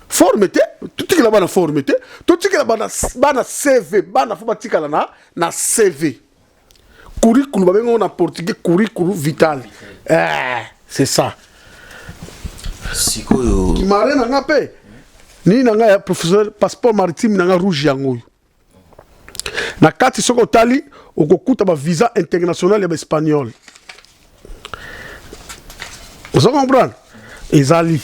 forme te, totikela bana forme te, totikela bana, bana CV. Bana faut batikala na CV, curriculum babengango na portugais curriculum vitae. Eh, c'est ça. Sikoyo mare na nga mpe nini na ngai ya professionnel, passeport maritime na nga rouge yango oyo. Na kati soki otali, okokuta bavisa international ya baespagnol. Oza comprendre? Ezali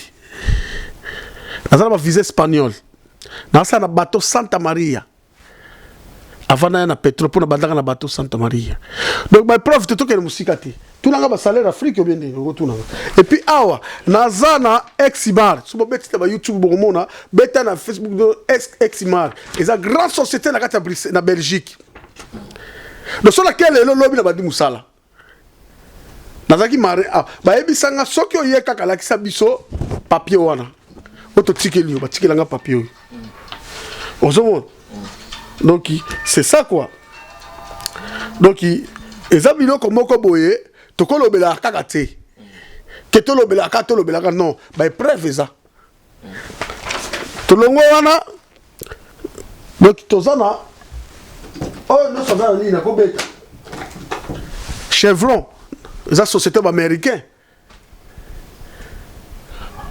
naza na bavisa espagnol, nasala na bateau Santa Maria avant naya na pétrole, mpo na bandaka na bateau Santa Maria. Donc baépreuve te, tokende mosika te. Tunanga basalaire Afrique obie ndenge okotunanga. Et puis awa naza na Eximar. So bobeti na baYouTube, bokomona, beta na Facebook Eximar, eza grande société na kati ya na Belgique. Donc so nake lelo, lobi na bandi mosala. Nazalaki mare, ah, bayebisanga soki oye kaka alakisa biso papier wana oyo totikeli yo, batikelanga papier oyo ozomona. Donc c'est ça quoi. Donc eza biloko moko boye tokolobelaka kaka te ke tolobelaka, tolobelaka, non, baépreuve eza. Tolongo wana, donc toza na oyo nyonso aza na nini nakobeta Chevron, eza société baaméricain.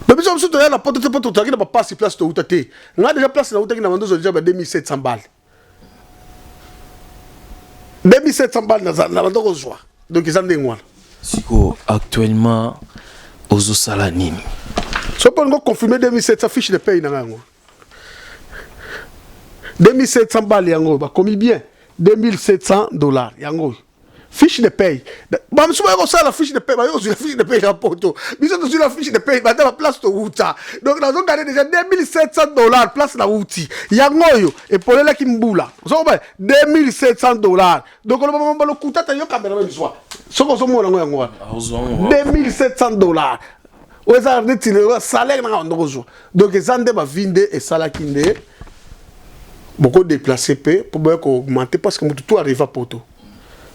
Mais biso biso toya na poto te mpo tozalaki na bapasi. Place touta te, nga déjà place nautaki na bandozo déjà ba 2700 balles, 2700 balles na bando kozwa. Donc eza ndenge wana. Sikoyo actuellement ozosala nini? So mpo olingo confirme 2700, fiche de paye na nga yango, 2700 balles yango bakomi bien 2700 $. Yango fiche de paye. Bamosusu baye kosala fiche de paye, baye kozwila fiche de paye na poto. Biso tozwila fiche de paye bata baplace towuta. Donc nazogane déjà 2700 $. Place nauti yango oyo epolelaki mbula, ozokoba 2700 $. Donc oloba mambo lokuta ta yo kamera bizwa soki ozomona yango, yango wana 2700 $ oyo eza neti salaire nanga bando kozwa. Donc eza nde bavi nde esalaki nde bokodéplace mpe mpo boya koaugmente, parce que motu tu arriva poto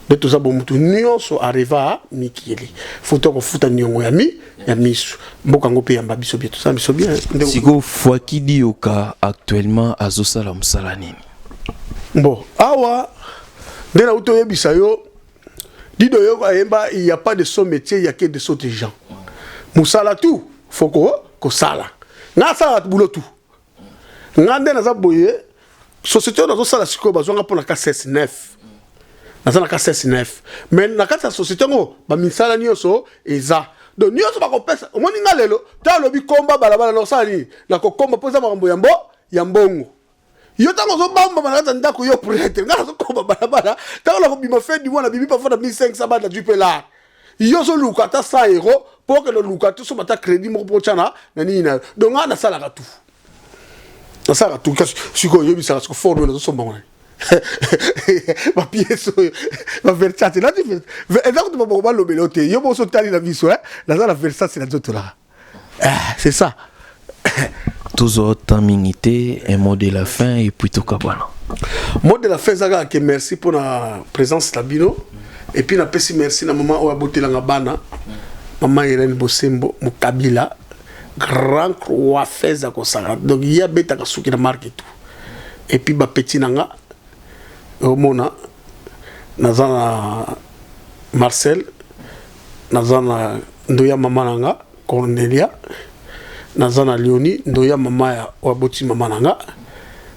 nde toza bo motu nyonso arriva mikili, faut to kofuta niongo ya mi ya miso. Mboka yango mpe yamba biso bien, tosala biso bien. Sikoyo Fwaki Diyoka actuellement azosala mosala nini? Bon, awa nde nauti oyebisa yo, Dido yo ayemba: "Il y a pas de sot métier, il y a que de sots gens." Mosala tu faut ko kosala. Nga asalaka boulot tu. Nga nde naza boye, société oyo nazosala sikoyo bazwanga mpo na k6 9, naza na k6 9, mais na kati ya société yango bamisala nyonso eza. Donc nyonso bakopesa. Omoni nga lelo ta alobi komba balabala, nakosala nini? Nakokomba mpo eza makambo ya mbo ya mbongo. Yo ntango ozobambama na kati ya ndako, yo prêtre, nga nazokomba balabala. Ntango nakobima fin du mois, nabimi parfois na 1500 bana, nazwi mpe lar. Yo ozoluka ata 100 euro mpo okende oluka tosomba ata crédit moko mpo otya na nini na yo. Donc nga nasalaka tu, nasalaka tu. Kasi sikoyo oyebisaka siko forme nazosomba ngo nani? Bapièce oyo baVersace nati eza kutu baboko balobela yo te. Yo boso otali na biso, naza na Versace na nzoto naka, c'est ça. Tozwa temps mingi te. Un mot de la fin et puis tokabwana. Mot de la fin eza kaka ke merci mpona présence na bino. Et puis napesi merci na mama oyo abotelanga bana, mama Irene Bosembo Mokabila. Grand coiffeuse ya kosaka. Donc ye abetaka suki na marque tout. Et puis ba petit na nga omona naza na Marcel, naza na ndoya mama na nga Cornelia, naza na Leonie ndoya mama ya oyo aboti mama na nga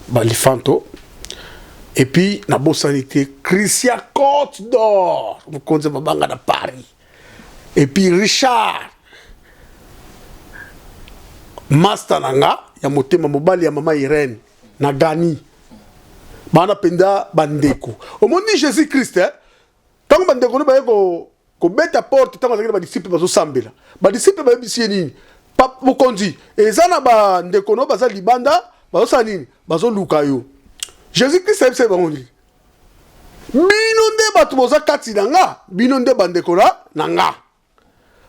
Balifanto. Et puis nabosani te Christian Côte d'Or, mokonzi ya mabanga na Paris. Et puis Richard master na nga ya motema, mobali ya mama Irène na Gani. Bana mpenza bandeko. Omoni Jésus Christ, eh? Ntango bandeko no baye kobeta porte, ntango azalaki na badisciple bazosambela, badisciple bayebisi ye nini? Mokonzi, eza na bandeko no baza libanda, bazosala nini? Bazoluka yo. Jésus Christ ayebisa ye bango nini? Bino nde bato boza kati na nga, bino nde bandeko na nga.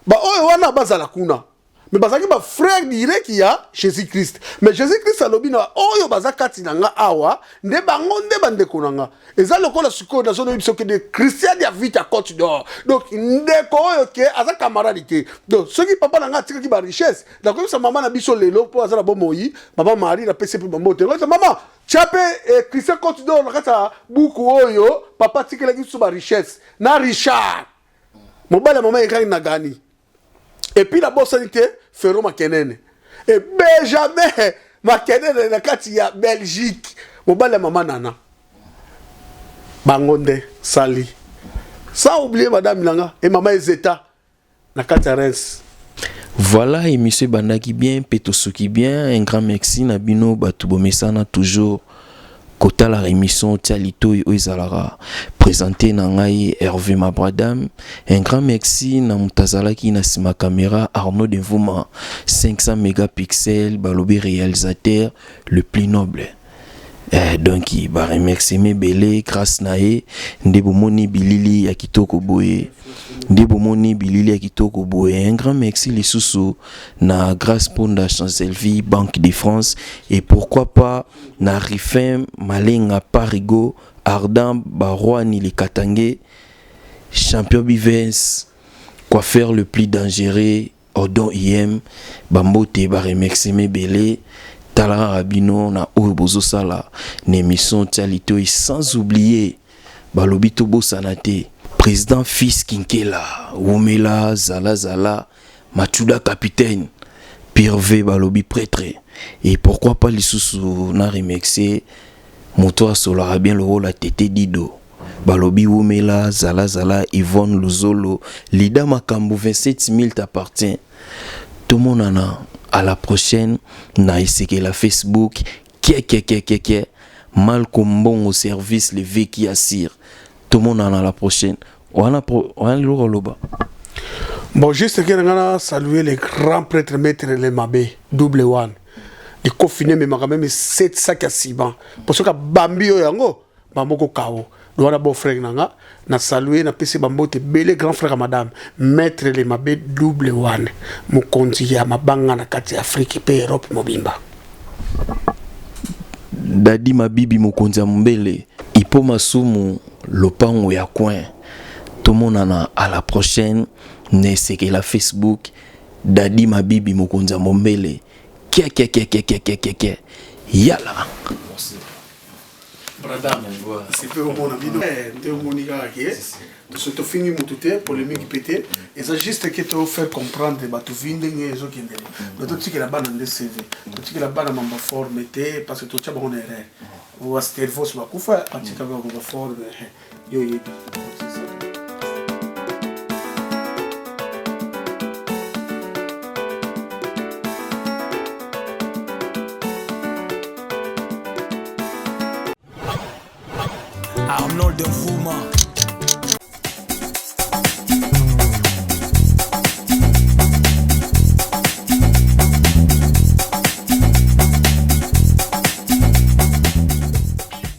Baoyo wana bazala kuna, mais bazalaki bafrère direct ya Jésus Christ. Mais Jésus Christ alobi na oyo baza kati na nga awa nde bango nde bandeko na nga. Eza lokola sikoyo nazonoyebi biso kende Christian ya Vita Côte d'Or. Donc ndeko oyo ke aza camarade te. Donc soki papa na nga atikaki barichesse, nakoyebisa mama na biso lelo mpo aza na bomoi, mama Marie, napesi mpe bambote. Nakoyebisa mama tia mpe Christian Côte d'Or na kati ya buku oyo papa atikelaki biso barichesse, na Richard mobali ya mama ekaki na Gani. Et puis nabosani te Ferro Makenene e Benjamin Makenene na kati ya Belgique, mobali ya mama Nana. Bango nde sali, sans oublier madame nanga e mama Ezeta na kati ya Reims. Voilà, émission ebandaki bien mpe tosuki bien. Un grand merci na bino bato bomesana toujours kotala émission Tia Litoi oyo ezalaka présenté na ngai Hervé Mabradam. Un grand merci na moto azalaki na nsima caméra, Arnaud Devuma 500 mégapixels, balobi réalisateur le plus noble. Donc baremerciement ebele. Grâce na ye nde bomoni bilili ya kitoko boye, nde bomoni bilili ya kitoko boye. Un grand merci lisusu na Grâce Ponda Chancelvie, Banque de France, et pourquoi pas na Rifin Malenga Parigo Ardan Barwani le Katange champion Bivens, coiffeur le plus dangereux Odon IM. Bambote, baremerciement ebele. Tala kaka bino na oyo bozosala na émission Tia Litoi. Sans oublier, balobi tobosana te président Fils Kinkela, wumela, zala zala Machuda, capitaine Pierre, balobi prêtre. Et pourquoi pas lisusu na remercier moto asolaka bien lokola Tete Dido, balobi wumela, zala zala Yvonne Luzolo, Lida Makambo, 27 000 t'appartient. Tomonana à la prochaine na esekela Facebook. Kiekiekiekiekie, Malcolm Mbongo service le Veki Assir. Tomonana à la prochaine. Wana wana liloko oloba. Bon, juste que nga saluer les grands prêtres, maître le mabe double one likofine ememaka même 7 sac ya ciment po soki abambi oyo yango bamoko kao wana. Beau frère na nga na salue, napesi bambote ebele. Grand frère ya madame, maître le mabe double one, mokonzi ya mabanga na kati ya Afrique mpe Europe mobimba. Dadi Mabibi, mokonzi ya mombele Ipo Masumu, lopango ya coin. Tomonana à la prochaine na esekela Facebook. Dadi Mabibi, mokonzi ya mombele, kiakiakiakiakiakiakia, yala. Sepe omona bino nde omoni kaka ke soki tofingi motu te, polémique mpe te. Eza juste ke to faire comprendre bato vi ndenge ezokendele. Donc totikela bana nde CV, totikela bana mamba forme te, parce que totya bango na erreur. Bastervos bakufa, batika bango baforme yo oyebi. Arnold Mvuma.